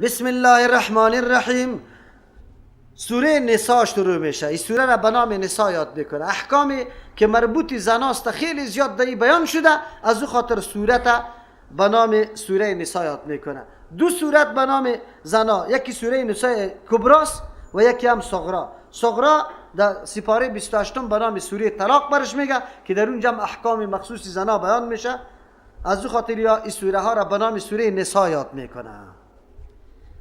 بسم الله الرحمن الرحیم. سوره نساء شروع میشه. این سوره را به نام نساء یاد میکنه. احکامی که مربوط زناست خیلی زیاد در بیان شده، از او خاطر سورت به نام سوره نساء یاد میکنه. دو سورت به نام زنا، یکی سوره نساء کبراست و یکی هم صغرا. صغرا در سپاره 28 به نام سوره طلاق برش میگه که در اونجا هم احکام مخصوص زنا بیان میشه. از او خاطر یا این سوره ها را به نام سوره نساء یاد میکنه.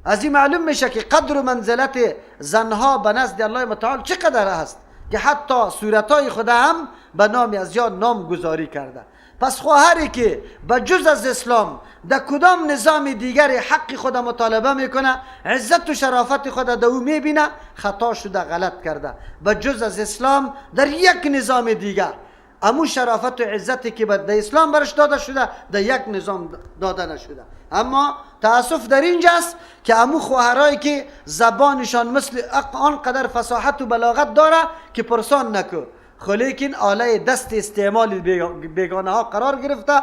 از این معلوم میشه که قدر و منزلت زنها به نزد الله متعال چقدر است که حتی صورتهای خود هم به نام از یا نام گذاری کرده. پس خواهری که به جز از اسلام در کدام نظام دیگر حق خود مطالبه میکنه، عزت و شرافت خود در او میبینه، خطا شده، غلط کرده. به جز از اسلام در یک نظام دیگر امو شرافت و عزتی که در اسلام برش داده شده در یک نظام داده نشده. اما تاسف در اینجاست که امو خواهرایی که زبانشان مثل آنقدر فصاحت و بلاغت داره که پرسان نکو، لیکن آله دست استعمال بیگانه ها قرار گرفته،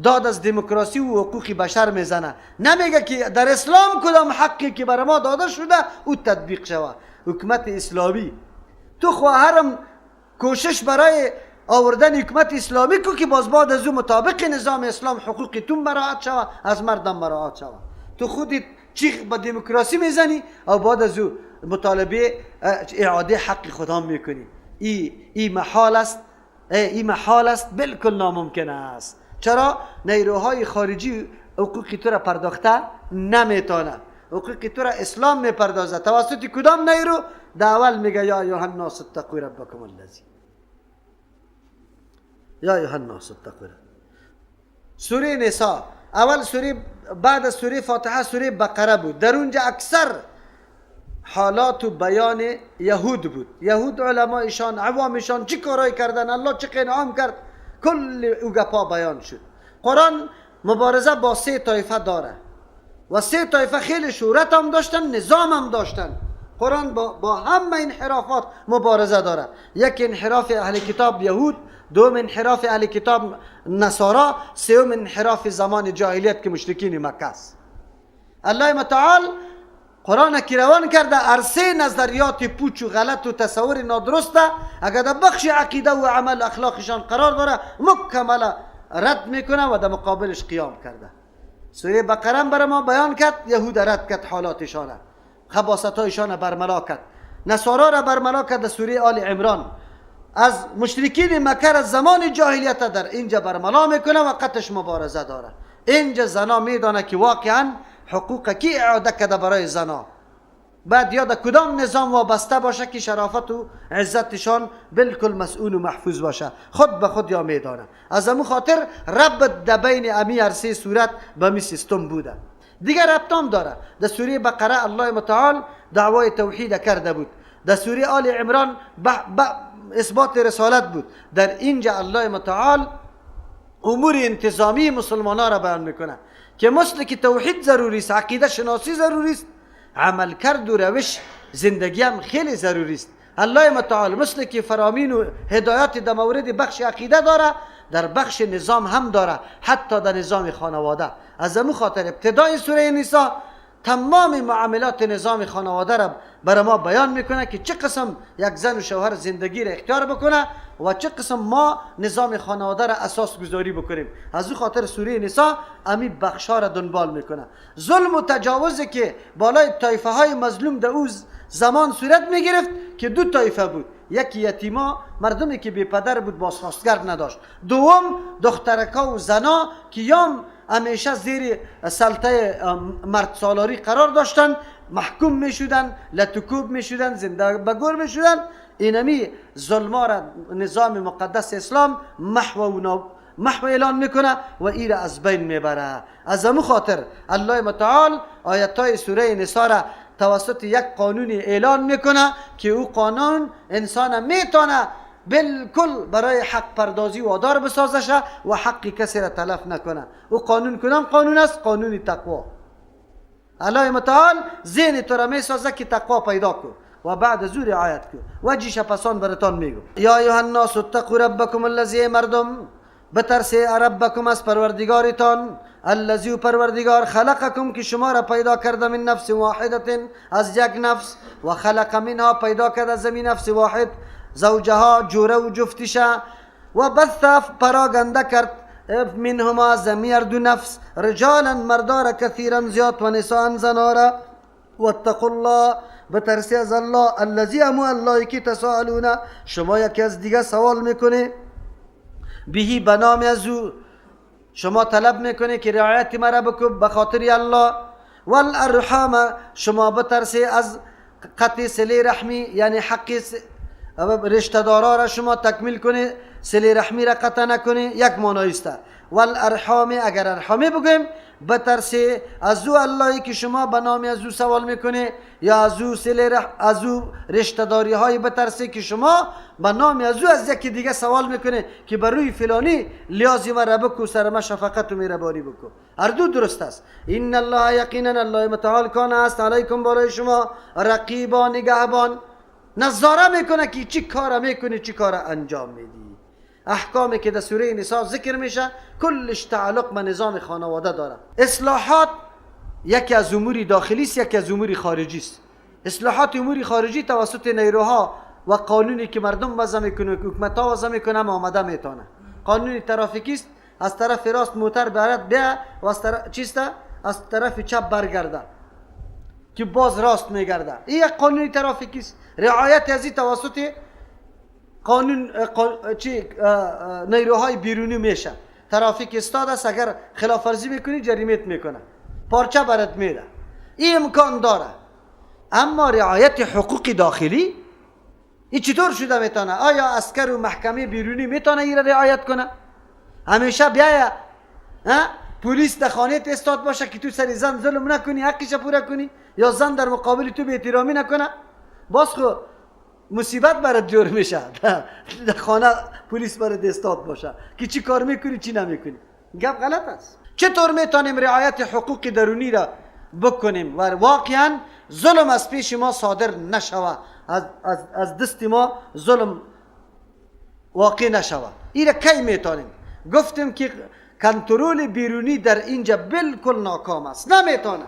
داد از دموکراسی و حقوق بشر میزنه. نمیگه که در اسلام کدام حقی که بر ما داده شده او تطبیق شوه. حکومت اسلامی، تو خواهرم کوشش برای آوردن حکومت اسلامی کو که باز بعد از او مطابق نظام اسلام حقوق تو مراعات شوه، از مردم مراعات شوه. تو خودت چیخ با دموکراسی میزنی او بعد از او مطالبه اعاده حق خودم میکنی. ای محال است، ای محال است، بالکل ناممکن است. چرا؟ نیروهای خارجی حقوق تو را پرداخته نمیتونه. حقوق تو را اسلام میپردازه. توسط کدام نیرو؟ در اول میگه یا ایها الناس اتقوا ربکم الذی، یا ایها الناس اتقوا. سوره نساء اول سوره بعد از سوره فاتحه سوره بقره بود. در اونجا اکثر حالات و بیان یهود بود. یهود علمایشان، عوامشان چه کارای کردن، الله چه انعام کرد، کل او گپا بیان شد. قرآن مبارزه با سه طایفه داره و سه طایفه خیلی شهرت هم داشتن، نظام هم داشتن. قرآن با همه انحرافات مبارزه داره. یک انحراف اهل کتاب یهود، دوم انحراف اهل کتاب نصارا، سوم انحراف زمان جاهلیت که مشرکین مکه است. الله متعال قرآن که روان کرده عرصه نظریات پوچ و غلط و تصور نادرسته اگر در بخش عقیده و عمل اخلاقشان قرار داره مکمل رد میکنه و در مقابلش قیام کرده. سوره بقره برای ما بیان کرد، یهود رد کرد حالاتشانه، خباثت‌هایشان برملا کرد، نصارا را برملا کرد در سوره آل عمران، از مشرکین مکه از زمان جاهلیت در اینجا برملا میکنه و قطش مبارزه داره. اینجا زنا میدانه که واقعا حقوق کی اعاده کرده برای زنا، بعد یاد کدام نظام وابسته باشه که شرافت و عزتشان بالکل مسئول و محفوظ باشه، خود به خود یا میدانه. از امو خاطر رب در بین امی هر سه صورت به می سیستم بوده. دیگر ربطام داره. در سوره بقره الله متعال دعوای توحید کرده بود، در سوره آل عمران اثبات رسالت بود. در اینجا الله متعال امور انتظامی مسلمان را بیان میکنه که مثل که توحید ضروری است، عقیده شناسی ضروری است، عمل کرد و روش زندگی هم خیلی ضروری است. الله متعال مثل که فرامین و هدایات در مورد بخش عقیده داره، در بخش نظام هم داره، حتی در نظام خانواده. از امو خاطر ابتدای سوره نساء تمام معاملات نظام خانواده را برای ما بیان میکنه که چه قسم یک زن و شوهر زندگی را اختیار بکنه و چه قسم ما نظام خانواده را اساس گذاری بکنیم. از او خاطر سوره نساء امی بخشا را دنبال میکنه. ظلم و تجاوزی که بالای طایفه های مظلوم در او زمان صورت میگرفت که دو طایفه بود، یکی یتیما، مردمی که بی پدر بود، بازخواستگر نداشت، دوم دخترکا و زنا که یام همیشه زیر سلطه مرد سالاری قرار داشتن، محکوم میشدن، لتکوب میشدن، زنده به گور میشدن. اینمی ظلما را نظام مقدس اسلام محو اعلان میکنه و ای را از بین میبره. از امو خاطر الله متعال آیت سوره نساء را توسط یک قانون اعلان میکنه که او قانون انسان میتونه بالکل برای حق پردازی وادار بسازشه و حق کسی را تلف نکنه. او قانون کدام قانون است؟ قانون تقوا. الله متعال ذهن تو را میسازه که تقوا پیدا کن و بعد از او رعایت کن. وجهش پسان براتان میگو یا ایها الناس اتقوا ربکم الذی، مردم بترسه ربکم از پروردگارتان، الذی پروردگار خلقکم که شما را پیدا کرده من نفس واحده از یک نفس، و خلق منها پیدا کرده از این نفس واحد زوجها جوره و جفتشه، و بث پراگنده کرد منهما زمیر دو نفس رجالا مردار کثیرا زیاد و نساء زنارا. واتقوا الله بترسی از الله، الذی امو الله که تساءلون شما یکی از دیگه سوال میکنه، بهی به نام از او شما طلب میکنه که رعایت مرا بکن به خاطر الله. والارحام شما بترسی از قطع صله رحمی، یعنی حق رشته دارا را شما تکمیل کنه، صله رحمی را قطع نکنه، یک معنی است. والارحام اگر ارحامی بگویم بترسی از او اللهی که شما به نام از او سوال میکنه، یا از او از او رشته داری های بترسی که شما به نام از او از یکی دیگه سوال میکنه که بر روی فلانی لیازی مرا بکو، سر ما شفقت و مهربانی بکو. هر دو درست است. ان الله یقینا الله متعال کان است علیکم بالای شما رقیبا نگهبان، نظاره میکنه که چی کار میکنی، چی کار انجام میدی. احکامی که در سوره نساء ذکر میشه کلش تعلق به نظام خانواده داره. اصلاحات یکی از امور داخلی است، یکی از امور خارجی است. اصلاحات امور خارجی توسط نیروها و قانونی که مردم وضع میکنه، حکومت ها وضع میکنه، هم آمده میتونه. قانون ترافیکی است، از طرف راست موتر برد بیا و از طرف چیست از طرف چپ برگرده که باز راست میگرده. این یک قانون ترافیکی است. رعایت از این توسط قانون چی نیروهای بیرونی میشه. ترافیک استاد است، اگر خلاف ورزی میکنی جریمت میکنه، پارچه برات میده، این امکان داره. اما رعایت حقوق داخلی این چطور شده میتونه؟ آیا عسکر و محکمه بیرونی میتونه این را رعایت کنه؟ همیشه بیایا پلیس در خانه استاد باشه که تو سر زن ظلم نکنی، حقش پوره کنی، یا زن در مقابل تو بی احترامی نکنه، باز خو مصیبت برات جور میشه. در خانه پلیس برات استاد باشه که چی کار میکنی چی نمیکنی. گپ غلط است. چطور میتونیم رعایت حقوق درونی را بکنیم و واقعا ظلم از پیش ما صادر نشوه، از دست ما ظلم واقع نشوه؟ این را کی میتونیم؟ گفتیم که کنترل بیرونی در اینجا بالکل ناکام است، نمیتونه.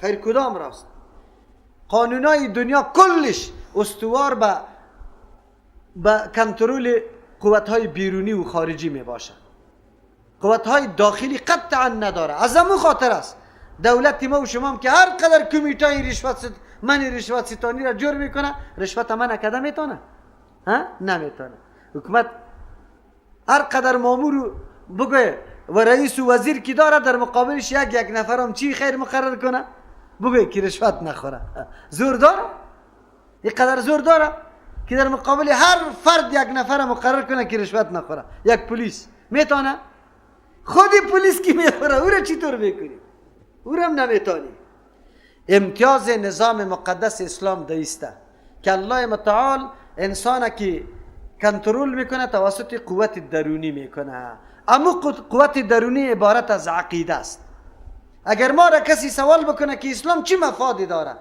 خیر کدام راست؟ قانونای دنیا کلش استوار به کنترل قوت‌های بیرونی و خارجی می باشه. قوت‌های داخلی قطعا نداره. از همون خاطر است دولت ما و شما هم که هر قدر کمیته رشوت من رشوت ستانی را جور میکنه، رشوت من نکده میتونه؟ ها؟ نمیتونه. حکومت هر قدر مامور بگه و رئیس و وزیر کی داره، در مقابلش یک نفرم چی خیر مقرر کنه بگه که رشوت نخوره. زور داره، یک قدر زور داره که در مقابل هر فرد یک نفر مقرر کنه که رشوت نخوره. یک پلیس میتونه؟ خودی پلیس که میخوره او را چطور میکنی؟ او را هم نمیتونی. امتیاز نظام مقدس اسلام دیسته که الله متعال انسان که کنترل میکنه توسط قوت درونی میکنه. اما قوت درونی عبارت از عقیده است. اگر ما را کسی سوال بکنه که اسلام چی مفادی داره،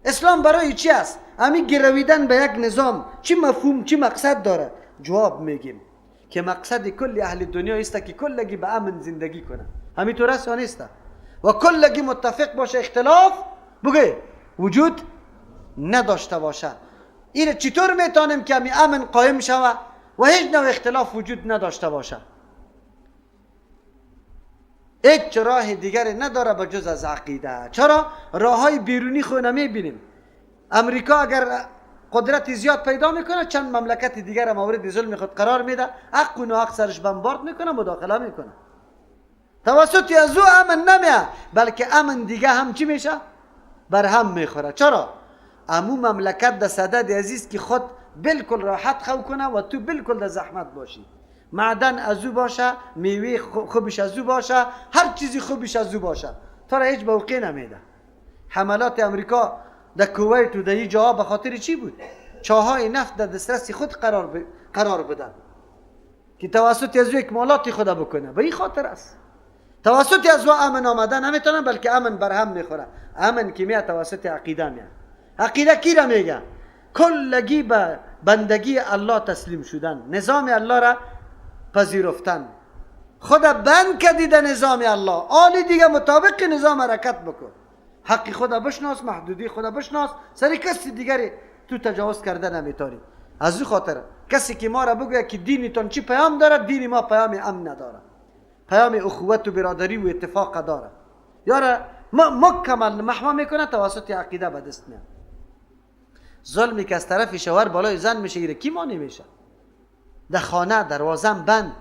اسلام برای چی است، همین گرویدن به یک نظام چی مفهوم چی مقصد داره، جواب میگیم که مقصد کل اهل دنیا است که کلگی به امن زندگی کنه. همینطور است یا نیست؟ و کلگی متفق باشه، اختلاف بگه وجود نداشته باشه. این چطور میتونیم که همین امن قایم شوه و هیچ نوع اختلاف وجود نداشته باشه؟ هیچ راه دیگری نداره به جز از عقیده. چرا؟ راه های بیرونی خو نمیبینیم. امریکا اگر قدرت زیاد پیدا میکنه چند مملکت دیگر مورد ظلم خود قرار میده، حق و ناحق سرش بمبارد میکنه، مداخله میکنه. توسط از او امن نمیه، بلکه امن دیگه هم چی میشه؟ بر هم میخوره. چرا؟ امو مملکت در صدد عزیز که خود بالکل راحت خو کنه و تو بالکل در زحمت باشی. معدن از او باشه، میوه خوبش از او باشه، هر چیزی خوبش از او باشه، تا را هیچ موقع نمیده. حملات امریکا در کویت و در این جاها به خاطر چی بود؟ چاهای نفت در دسترس خود قرار بدن که توسط از او اکمالات خود بکنه. به این خاطر است توسط از او امن آمدن نمیتونن، بلکه امن بر هم میخوره. امن که میاد توسط عقیده میاد. عقیده کی را میگه؟ کلگی به بندگی الله تسلیم شدن، نظام الله را پذیرفتن، خدا بند کردی در نظام الله، آلی دیگه مطابق نظام حرکت بکن. حق خدا بشناس، محدودی خدا بشناس، سری کسی دیگری تو تجاوز کرده نمیتونی. از او خاطر کسی که ما را بگوید که دینتان چی پیام داره، دین ما پیام امن نداره، پیام اخوت و برادری و اتفاق داره. یاره مکمل محو میکنه توسط عقیده به دست میاد. ظلمی که از طرف شوهر بالای زن میشه ایره کی مانع میشه؟ در خانه دروازه بند،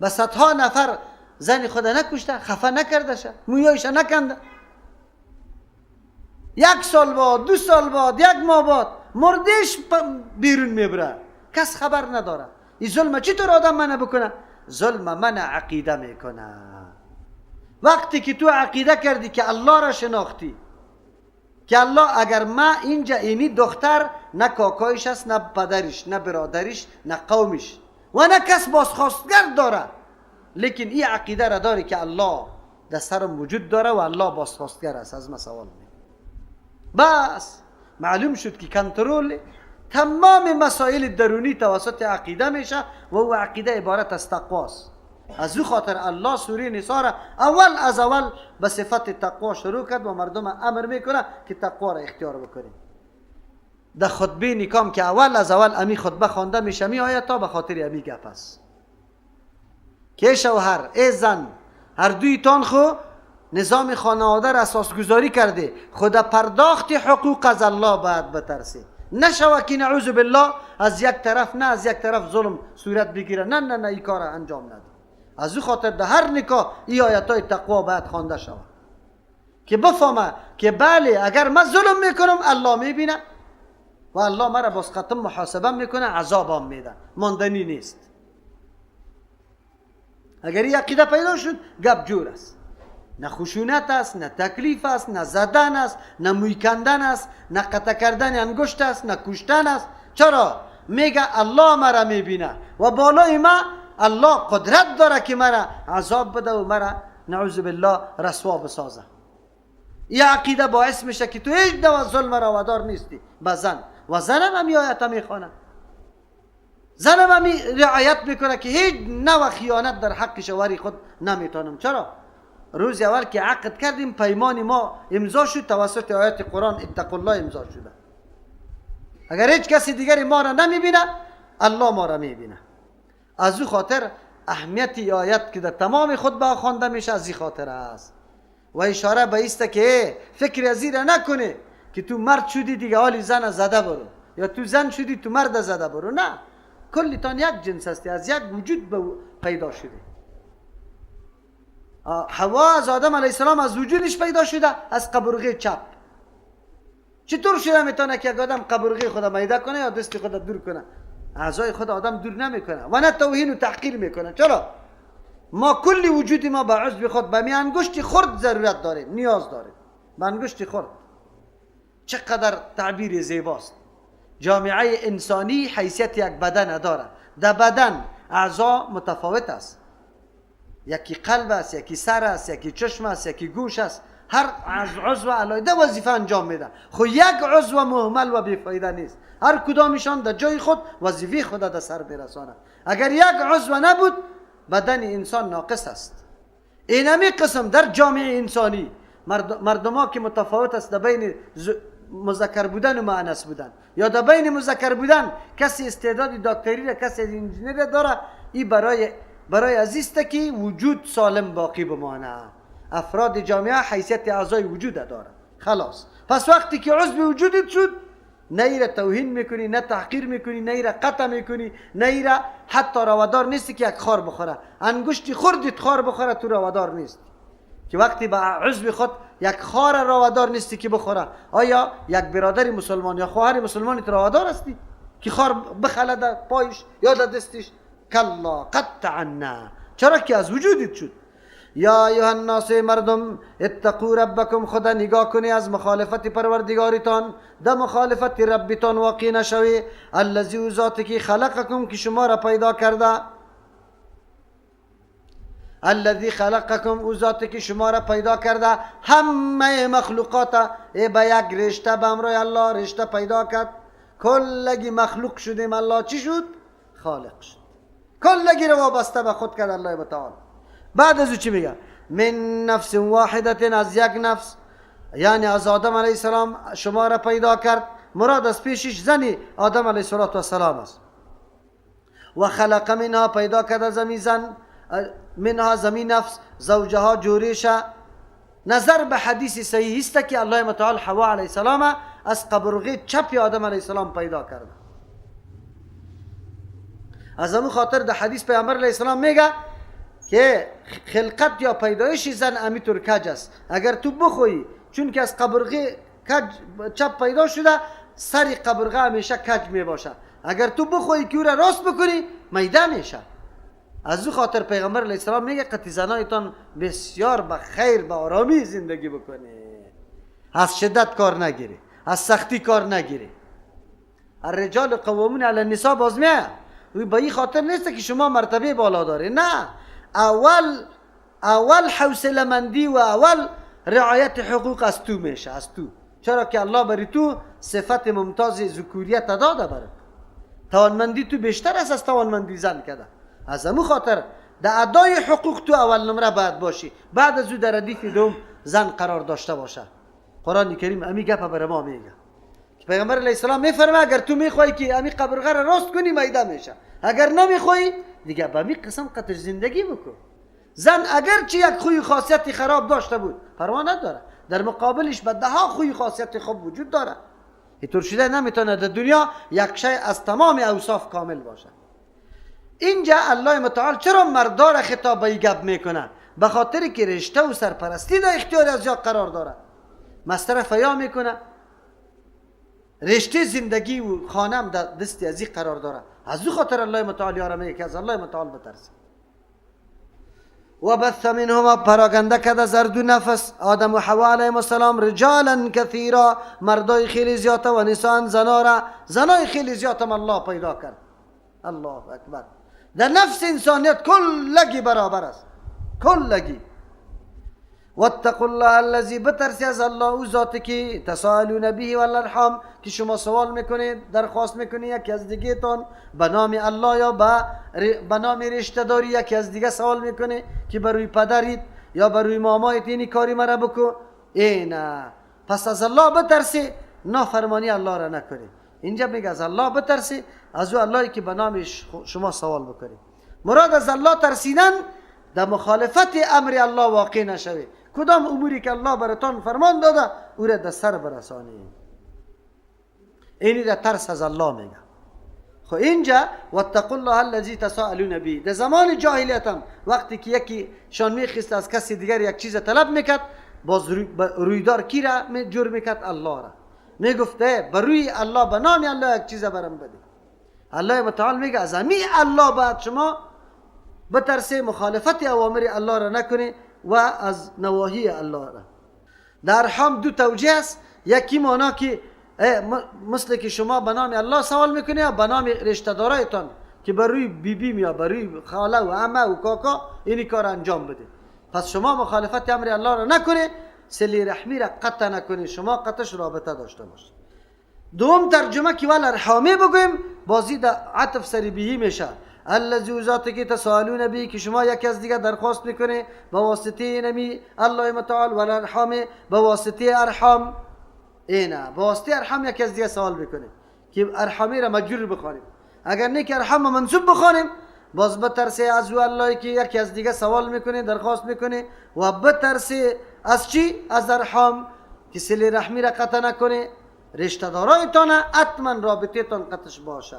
به صدها نفر زن خود نکشته، خفه نکرده شه، مویایش نکنده. یک سال بعد، 2 سال بعد، 1 ماه بعد مردش بیرون میبره، کس خبر نداره. این ظلم چطور آدم منه بکنه؟ ظلم من عقیده میکنه. وقتی که تو عقیده کردی که الله را شناختی، که الله اگر ما اینجا اینی دختر نه کاکایش است، نه پدرش، نه برادرش، نه قومش و نه کس بازخواستگر داره، لیکن این عقیده را داری که الله در سرم وجود داره و الله بازخواستگر است، از ما سوال می. بس معلوم شد که کنترل تمام مسائل درونی توسط عقیده میشه و او عقیده عبارت از تقواست. از او خاطر الله سوره نساء را اول از اول به صفت تقوا شروع کرد و مردم امر میکنه که تقوا را اختیار بکنیم. در خطبه نکام که اول از اول امی خطبه خوانده میشه می آید تا به خاطر امی گپ است که شوهر ای زن هر دویتان خو نظام خانواده را اساس گذاری کرده، خود پرداخت حقوق از الله باید بترسی. نشوه که نعوذ بالله از یک طرف نه از یک طرف ظلم صورت بگیره، نه نه نه این کار انجام نده. از او خاطر در هر نکاح این آیت های تقوا باید خوانده شود که بفهمه که بله اگر من ظلم میکنم الله میبینه و الله مرا باز ختم محاسبه میکنه، عذابم میده، ماندنی نیست. اگر این عقیده پیدا شد گپ جور است، نه خشونت است، نه تکلیف است، نه زدن است، نه موی کندن است، نه قطع کردن انگشت است، نه کشتن است. چرا؟ میگه الله مرا میبینه و بالای ما الله قدرت داره که مرا عذاب بده و مرا نعوذ بالله رسوا بسازه. این عقیده باعث میشه که تو هیچ نوع ظلم را وادار نیستی به زن، و زنم هم آیت میخوانه، زنم هم رعایت میکنه که هیچ نوع خیانت در حق شوهر خود نمیتونم. چرا؟ روز اول که عقد کردیم پیمان ما امضا شد توسط آیات قرآن اتقوا الله امضا شده. اگر هیچ کسی دیگری ما را نمیبینه الله ما را میبینه. از او خاطر اهمیت آیت که در تمام خطبه خوانده میشه از این خاطر است. و اشاره به ایست که فکر از این را نکنه که تو مرد شدی دیگه حالی زن زده برو، یا تو زن شدی تو مرد زده برو. نه، کلتان یک جنس هستی، از یک وجود پیدا شده. حوا از آدم علیه السلام از وجودش پیدا شده، از قبرغه چپ. چطور شده میتونه که یک آدم قبرغه خود میده کنه یا دست خود دور کنه؟ اعضای خود آدم دور نمیکنه و نه توهین و تحقیر میکنه. چرا؟ ما کل وجود ما به عضو خود، به می انگشت خرد ضرورت داریم، نیاز داریم به انگشت خرد. چقدر تعبیر زیباست. جامعه انسانی حیثیت یک بدن داره. در بدن اعضا متفاوت است، یکی قلب است، یکی سر است، یکی چشم است، یکی گوش است. هر عضو علیحده وظیفه انجام میده. خو یک عضو مهمل و بیفایده نیست، هر کدامشان در جای خود وظیفه خود در سر برسانه. اگر یک عضو نبود بدن انسان ناقص است. اینمی قسم در جامعه انسانی مردما که متفاوت است در بین مذکر بودن و مؤنث بودن، یا در بین مذکر بودن کسی استعداد دکتری را، کسی انجینری داره، این برای عزیز که وجود سالم باقی بمانه. افراد جامعه حیثیت اعضای وجود داره. خلاص، پس وقتی که عضو وجودت شد نه ایره توهین میکنی، نه تحقیر میکنی، نه ایره قطع میکنی، نه ایره حتی روادار نیستی که یک خار بخوره. انگشتی خوردیت خار بخوره تو روادار نیست. که وقتی به عضو خود یک خار روادار نیستی که بخوره، آیا یک برادر مسلمان یا خواهر مسلمانی تو روادار هستی که خار بخله در پایش یا در دستش؟ کلا قطعا نه. چرا که از وجودت شد. یا ایها الناس مردم اتقوا ربکم، خدا نگاه کنی از مخالفت پروردگارتان، در مخالفت ربتان واقع نشوی. الذی ذاتی که خلقکم که شما را پیدا کرده، الذی خلقکم او ذاتی که شما را پیدا کرده، همه مخلوقات ای به یک رشته به امرای الله رشته پیدا کرد. کلگی مخلوق شدیم، الله چی شد؟ خالق شد. کلگی را وابسته به خود کرد الله متعال. بعد از او چی میگه؟ من نفس واحدة، از یک نفس، یعنی از آدم علیه السلام شما را پیدا کرد. مراد از پیشش زنی آدم علیه السلام است. و خلق منها، پیدا کرد از زن، منها زمین نفس، زوجها جوریشه. نظر به حدیث صحیح است که الله متعال حوا علیه السلام از قبرغه چپ آدم علیه السلام پیدا کرده. از همون خاطر در حدیث پیامبر علیه السلام میگه که خلقت یا پیدایش زن امیتور کج است، اگر تو بخویی، چون که از قبرغه کج چپ پیدا شده، سر قبرغه همیشه کج می باشه، اگر تو بخویی که او را راست بکنی میده میشه. از او خاطر پیغمبر علیه السلام میگه قطی زنایتان بسیار به خیر به آرامی زندگی بکنی، از شدت کار نگیری، از سختی کار نگیری. الرجال قوامون علی النساء باز میه، به این خاطر نیست که شما مرتبه بالا داری، نه، اول حوصله مندی و اول رعایت حقوق از تو میشه، از تو. چرا که الله بری تو صفت ممتاز ذکوریت داده، برات توانمندی تو بیشتر است از توانمندی زن کده. از همون خاطر در ادای حقوق تو اول نمره باید باشی، بعد از او در ردیف دوم زن قرار داشته باشه. قرآن کریم امی گپ بر ما میگه که پیغمبر علیه السلام میفرمه اگر تو میخوای که امی قبرغه را راست کنی میده میشه، اگر نمیخوای دیگه به امی قسم قطر زندگی بکن. زن اگر چی یک خوی خاصیت خراب داشته بود پروا نداره، در مقابلش به ده ها خوی خاصیت خوب وجود داره. اینطور شده نمیتونه در دنیا یک شی از تمام اوصاف کامل باشه. اینجا الله متعال چرا مردا را خطاب به گپ میکنه؟ به خاطر که رشته و سرپرستی در اختیار از یا قرار داره، مصرف یا میکنه، رشته زندگی و خانم در دست ازی قرار داره. از او خاطر الله متعال یاره میگه که از الله متعال بترسه. و بث منهما، پراگنده کرد از هر دو نفس آدم و حوا علیهم السلام، رجالا کثیرا، مردای خیلی زیاده، و نسان، زنا را، زنای خیلی زیاد هم الله پیدا کرد. الله اکبر. در نفس انسانیت کلگی برابر است، کلگی. واتقوا الله الذی، بترسی از الله او ذاتی که تسالون به والارحام، که شما سوال میکنید، درخواست میکنید یکی از دیگه تان به نام الله یا به نام رشته داری، یکی از دیگه سوال میکنه که بروی پدریت یا بروی مامایت اینی کاری مرا بکو. اینه پس از الله بترسی، نافرمانی الله را نکنی. اینجا میگه از الله بترسی، از او اللهی که به نام شما سوال بکنید. مراد از الله ترسیدن در مخالفت امر الله واقع نشوی، کدام اموری که الله براتان فرمان داده او را در سر برسانی. اینی در ترس از الله میگه. خب اینجا واتقوا الله الذی تساءلون به، در زمان جاهلیت هم وقتی که یکی شان میخواست از کسی دیگر یک چیز طلب میکرد، باز رویدار کی را جور میکرد؟ الله را. میگفته بروی الله، به نام الله یک چیز برم بده. الله متعال میگه از امی الله باید شما بترسه، مخالفت اوامر الله را نکنی و از نواهی الله را. در ارحام دو توجیه است، یکی معنا که مثل که شما به نام الله سوال میکنی یا به نام رشته دارایتان که بر روی بیبی یا بر روی خاله و عمه و کاکا این کار انجام بده. پس شما مخالفت امر الله را نکنی، صله رحمی را قطع نکنی، شما قطعش رابطه داشته باشید. دوم ترجمه که ول ارحامی بگویم، بازی در عطف سری بهی میشه. الذی ذاتی که تسالون به، که شما یکی از دیگه درخواست میکنه به واسطه نمی الله متعال، ول ارحام، به واسطه ارحام. اینا به واسطه ارحام یکی از دیگه سوال میکنه که ارحامی را مجرور بخوانیم. اگر نه که ارحام منصوب بخوانیم، باز بترسه از او الله که یکی از دیگه سوال میکنه، درخواست میکنه، و بترسه از چی؟ از ارحام که صله رحمی را قطع نکنه، رشته دارایتان حتما رابطه تان قطعش باشه.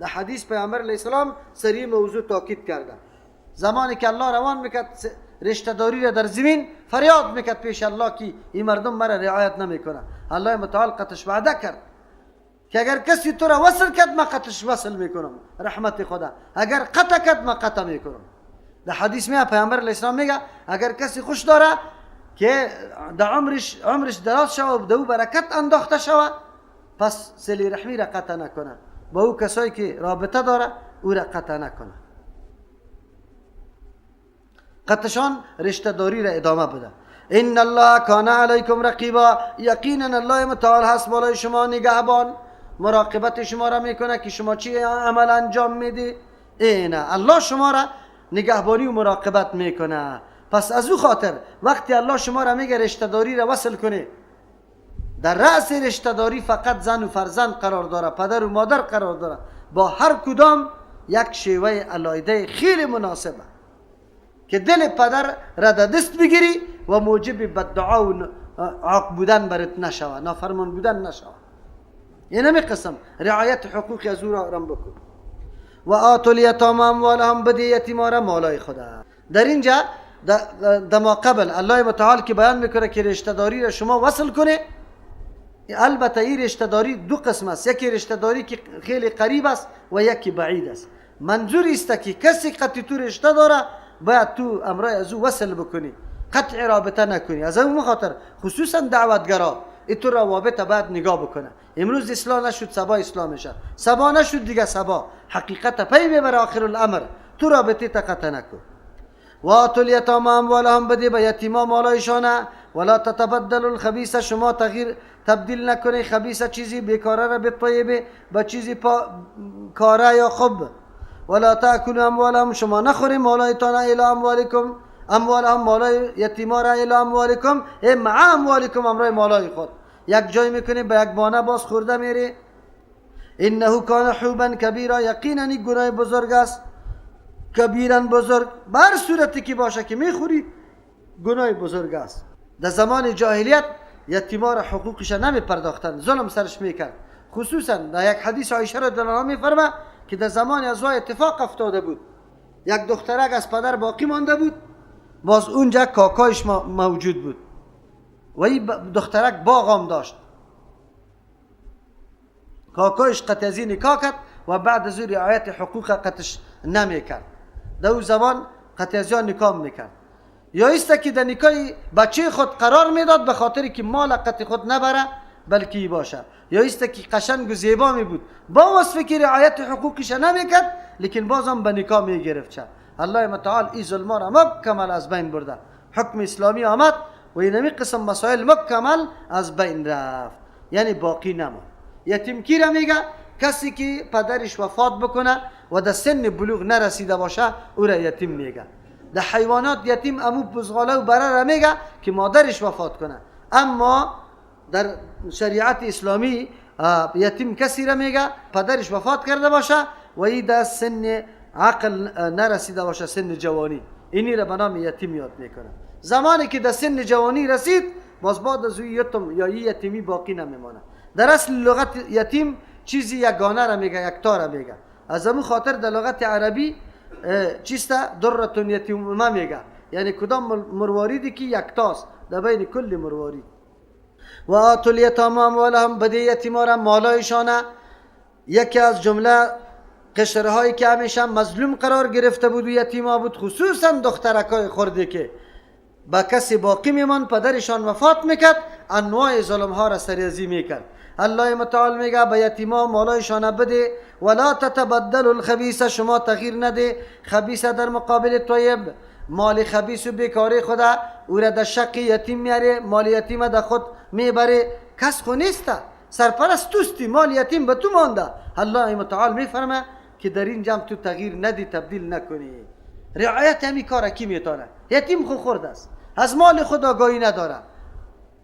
در حدیث پیامبر علیه السلام سری موضوع تاکید کرده. زمانی که الله روان میکرد رشته داری را در زمین، فریاد میکرد پیش الله که این مردم مرا رعایت نمیکنه. الله متعال قطعش وعده کرد که اگر کسی تو را وصل کرد ما قطعش وصل میکنم، رحمت خدا، اگر قطع کرد ما قطع میکنم. در حدیث میاد پیامبر علیه السلام میگه اگر کسی خوش داره که در عمرش دراز شوه و در او برکت انداخته شوه، پس صله رحمی را قطع نکنه، با او کسایی که رابطه داره او را قطع نکنه، قطعشان رشته داری را ادامه بده. ان الله کان علیکم رقیبا، یقینا الله متعال هست بالای شما نگهبان، مراقبت شما را میکنه که شما چی عمل انجام میدی. اینه الله شما را نگهبانی و مراقبت میکنه. پس از او خاطر وقتی الله شما را میگه رشته داری را وصل کنه، در رأس رشته داری فقط زن و فرزند قرار داره، پدر و مادر قرار داره، با هر کدام یک شیوه علایده خیلی مناسبه که دل پدر را در دست بگیری و موجب بددعا و عاق بودن برات نشوه، نافرمان بودن نشوه. یعنی همی قسم رعایت حقوق از او را آرام بکن. و آتوا الیتامی اموالهم، بده یتیما را مالای خدا. در اینجا در ما قبل الله متعال که بیان میکنه که رشته داری را شما وصل کنه، البته این رشته داری دو قسم است، یکی رشته داری که خیلی قریب است و یکی بعید است. منظور است که کسی قطعی تو رشته داره باید تو امرای از او وصل بکنی، قطع رابطه نکنی. از اون خاطر خصوصا دعوتگرا این تو روابط باید نگاه بکنه. امروز اصلاح نشد صبا اصلاح میشه، صبا نشد دیگه صبا، حقیقت پی میبره آخر الامر. تو رابطه تا قطع نکن. و آتوا الیتامی اموالهم، بده به یتیما مالایشانه. ولا تتبدلوا الخبیث، شما تغییر تبدیل نکنی خبیث چیزی بیکاره را به طیبه، به چیزی کاره یا خوب. ولا تاکلوا اموالهم، شما نخوری مالایتان الی اموالکم، اموالهم مالای یتیما را الی اموالکم، ای مع اموالکم امرای مالای خود یک جای میکنی به یک بانه باز خورده میری. انه کان حوبا کبیرا، یقینا این گناه بزرگ است، کبیرا بزرگ، بر صورتی که باشه که میخوری گناه بزرگ است. در زمان جاهلیت یتیما را حقوقش نمی پرداختن، ظلم سرش میکرد. خصوصا در یک حدیث عایشه رضی الله عنها میفرما که در زمان از اتفاق افتاده بود، یک دخترک از پدر باقی مانده بود، باز اونجا کاکایش موجود بود و این دخترک باغ هم داشت. کاکایش قطعی نکاح کرد و بعد از رعایت حقوق قطعش نمیکرد. در او زمان قطعی نکاح میکرد، یا ایست که در نکاح بچه خود قرار میداد به خاطر که مال قطع خود نبره بلکه باشه، یا ایست که قشنگ و زیبا می بود با وصف که رعایت حقوقش نمیکرد لیکن بازم به نکاح میگرفت. چه الله متعال این ظلم را مکمل از بین برده، حکم اسلامی آمد و اینمی قسم مسائل مکمل از بین رفت، یعنی باقی نماند. یتیم کی را میگه؟ کسی که پدرش وفات بکنه و در سن بلوغ نرسیده باشه او را یتیم میگه. در حیوانات یتیم امو بزغاله و بره را میگه که مادرش وفات کنه، اما در شریعت اسلامی یتیم کسی را میگه پدرش وفات کرده باشه و ای در سن عقل نرسیده باشه، سن جوانی، اینی را به نام یتیم یاد میکنه. زمانی که در سن جوانی رسید باز بعد از او یتیم یا یتیمی باقی نمیمانه. در اصل لغت یتیم چیزی یگانه را میگه، یکتا را میگه. از امو خاطر در لغت عربی چیست درتون یتیمه میگه، یعنی کدام مرواریدی که یکتاست در بین کل مروارید. و آتوا الیتامی اموالهم، بده یتیما را مالایشانه. یکی از جمله قشرهایی که همیشه مظلوم قرار گرفته بود و یتیما بود، خصوصا دخترکای خرده که با کسی باقی میمان پدرشان وفات میکرد، انواع ظلم ها را سریزی میکرد. الله متعال میگه به یتیما مالایشان بده. ولا تتبدلوا الخبیث، شما تغییر نده خبیث در مقابل طیب. مال خبیث و بیکاری خدا او را در شق یتیم میاره، مال یتیم در خود میبره، کس خو نیست، سرپرست توستی، مال یتیم به تو مانده. الله متعال میفرمه که در این جمع تو تغییر ندی، تبدیل نکنی. رعایت همی کار کی میتونه؟ یتیم خو خورد است، از مال خود آگاهی نداره.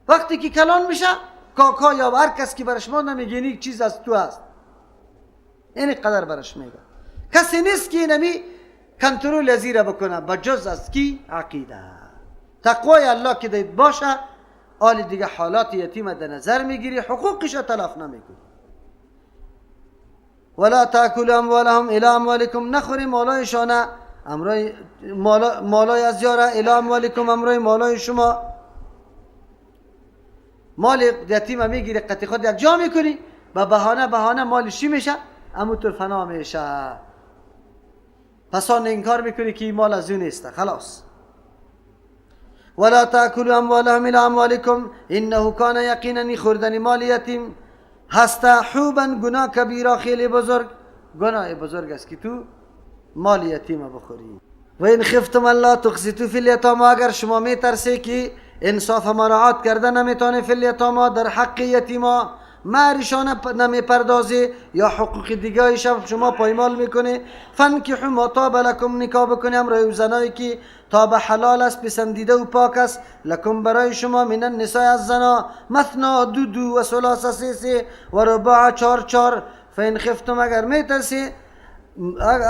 وقتی که کلان میشه کاکا یا هر کس که برش مانده میگه این چیز از تو است، این قدر برش میگه. کسی نیست که اینمی کنترل از را بکنه بجز از کی؟ عقیده، تقوای الله که دید باشه، آل دیگه حالات یتیم در نظر میگیری، حقوقش تلف نمیکنی. ولا تاکلوا اموالهم الی اموالکم، نخوری مالایشانه امرای مالای از یاره، الی اموالکم امرای مالای شما. مال یتیم میگیری قطع خود یک جا میکنی، با بهانه مال چی میشه؟ امو فنا میشه. پس آن انکار میکنی که این مال از اون نیست، خلاص. ولا تاکلوا اموالهم الی اموالکم انه کان یقینا، خوردن مال یتیم هست حوبا گناه کبیرا، خیلی بزرگ، گناه بزرگ است که تو مال یتیم بخوری. و این خفتم الله تقسطوا فی الیتامی، اگر شما میترسی که انصاف مراعات کرده نمیتونه فی الیتامی در حق یتیما، مهرشان نمیپردازی یا حقوق دیگه شما پایمال میکنه، فانکحوا ما طاب لکم، نکاح بکنی همراه زنایی که طاب حلال است، پسندیده و پاک است، لکم برای شما، من النساء از زنا، مثنا دو دو و ثلاث سه سه و رباع چهار چهار. فإن خفتم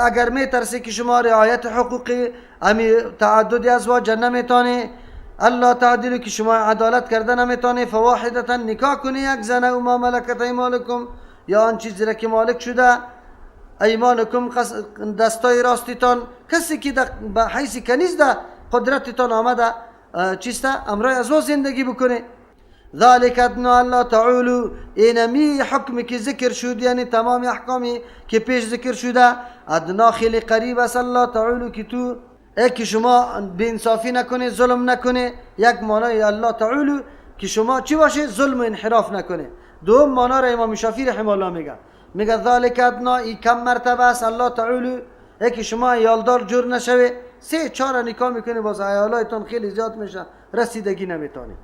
اگر میترسی که شما رعایت حقوقی امی تعدد ازواج نمیتونی، الله تعدیل که شما عدالت کرده نمیتونی، فواحدتا نکاح کنی یک زنه و ما ملکت ایمانکم، یا آن چیزی را که مالک شده ایمانکم دستای راستتان، کسی که به حیث کنیز ده قدرتتان آمده چیسته امرای از او زندگی بکنه. ذلك ادنى الا تعولوا، اینمی حکمی که ذکر شد، یعنی تمام احکامی که پیش ذکر شده، ادنا خیلی قریب است، الله تعولوا که تو ای که شما بی انصافی نکنه، ظلم نکنه. یک معنای الله تعالی که شما چی باشه؟ ظلم و انحراف نکنه. دوم معنا را امام شافعی رحمه الله میگه، میگه ذالک ادنا، ای کم مرتبه است الله تعالی، ای که شما عیالدار جور نشوه، سه چهار نکاح میکنه باز عیالایتون خیلی زیاد میشه، رسیدگی نمیتونه.